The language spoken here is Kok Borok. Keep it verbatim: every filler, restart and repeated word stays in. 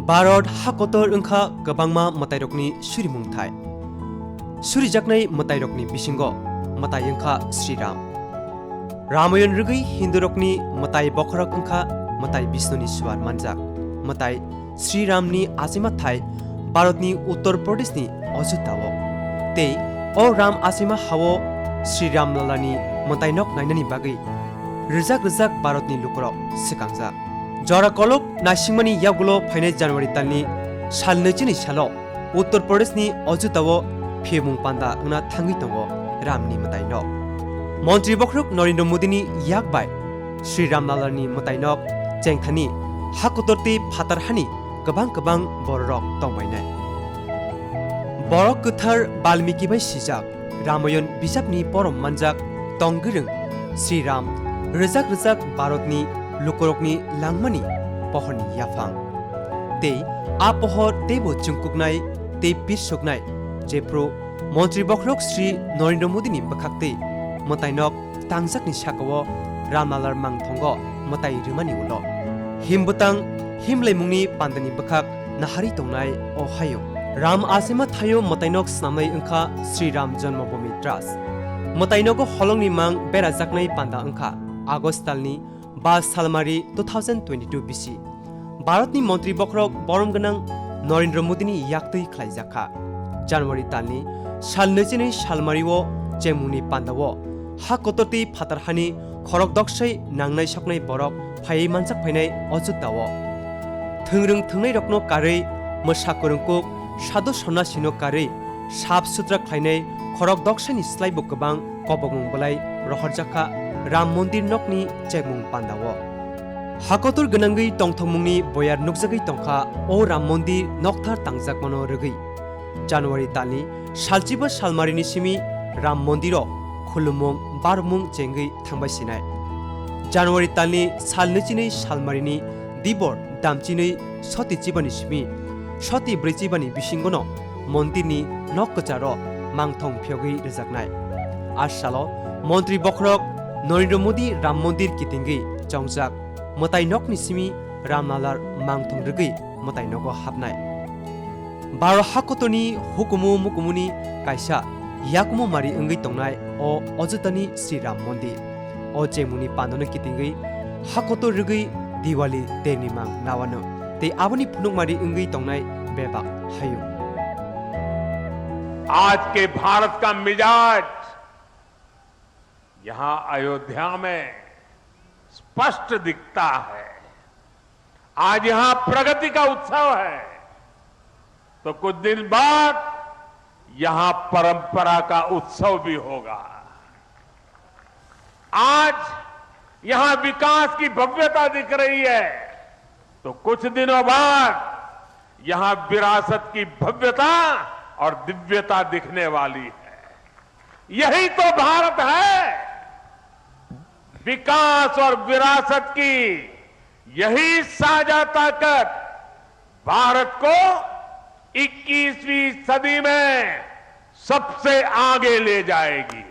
Bharat hakotor wngkha kwbangma mwtairokni surimung thai. Surijaknai mwtairokni bisingo mwtai wngkha Sri Ram. Ramayon rwgwi Hindurokni mwtai bokhorok wngkha mwtai Bishnuni suar manjak, mwtai Sri Ramni achima thai Bharatni Uttar Pradeshni Ajodhya-o. Tei o Ram achima ha-o Sri Ram Lalani mwtainok nainani bagwi rwjak rwjak Bharatni lukurok swkangjak. Jora kolok naisingmani yagulo phainai January talni sal naichini salo Uttar Pradeshni Ajodhya-o phimung panda wngna thangwi tongo Ramni mwtainok. Montri bokhorok Narendra Modini yak bai Sri Ram Lalani mwtainok chengthani hakotor tei phatar hani kwbang kwbang bororok tongbainai. Borok kwthar Balmiki bai sijak Ramayon bijapni borom manjak tongwirwng Sri Ram rwjak rwjak Bharatni lukurokni langmani pohorni yaphang. Tei a pohor teibo chungkuknai tei pirsuknai, jephru Montri bokhorok Sri Narendra Modini bwkhaktwi mwtainok tangjakni sakao Ramlalar mangthongo mwtai rwmani ulo himbwtang himlaimungni pandani bwkhak naharwi tongnai o hayung. Ram achima thaio mwtainok snamnai wngkha Sri Ram Janmabhoomi Trust. Mwtainogo holongni mang berajaknai panda wngkha August talni ba salmari two thousand twenty-two bisi. Bharatni montri bokhorok borom gwnang Narendra Modini yaktwi khlaijakha. January talni sal naichini salmario chengmungni pandao ha kotor tei phatar hani khorok doksai nangnai soknai borok phaiwi manjak phainai Ajodhya-o. Thwngrwng thwngnairokno karwi, mwsa kwrwngkuk sadhu sonnasino karwi, sap sutra khlainai khorok doksaini slaibo kwbang kobokmung bwlai rohorjakha Ram Mondir nokni chengmung pandao. Hakotor gwnangwi tongthokmungni boyar nukjagwi tongkha o Ram Mondir nokthar tangjakmano rwgwi. January talni salchiba salmarini simi Ram Mondiro khulumung barmung chengwi thangbai sinai. January talni sal naichini salmarini dibor damchinwi soti chibani simi soti brwichibani bisingono mondirni nok kwcharo mangthong phiyogwi rwjaknai. A salo montri bokhorok Narendra Modi Ram Mondir kitingwi chongjak mwtai nokni simi Ramlalar mangthong rwgwi mwtai nogo hapnai. Baro hakotorni hukumu mukumuni kaisa yakumu mari wngwi tongnai o Ajodhani Sri Ram Mondir. O chengmungni pandano kitingwi hakotor rwgwi Diwali terni mang nawano tei aboni phunukmari wngwi tongnai bebak hayung. आज के भारत का मिजाज यहाँ अयोध्या में स्पष्ट दिखता है। आज यहाँ प्रगति का उत्सव है, तो कुछ दिन बाद यहाँ परंपरा का उत्सव भी होगा। आज यहाँ विकास की भव्यता दिख रही है, तो कुछ दिनों बाद यहाँ विरासत की भव्यता और दिव्यता दिखने वाली है। यही तो भारत है। विकास और विरासत की यही साझा ताकत भारत को इक्कीसवीं सदी में सबसे आगे ले जाएगी।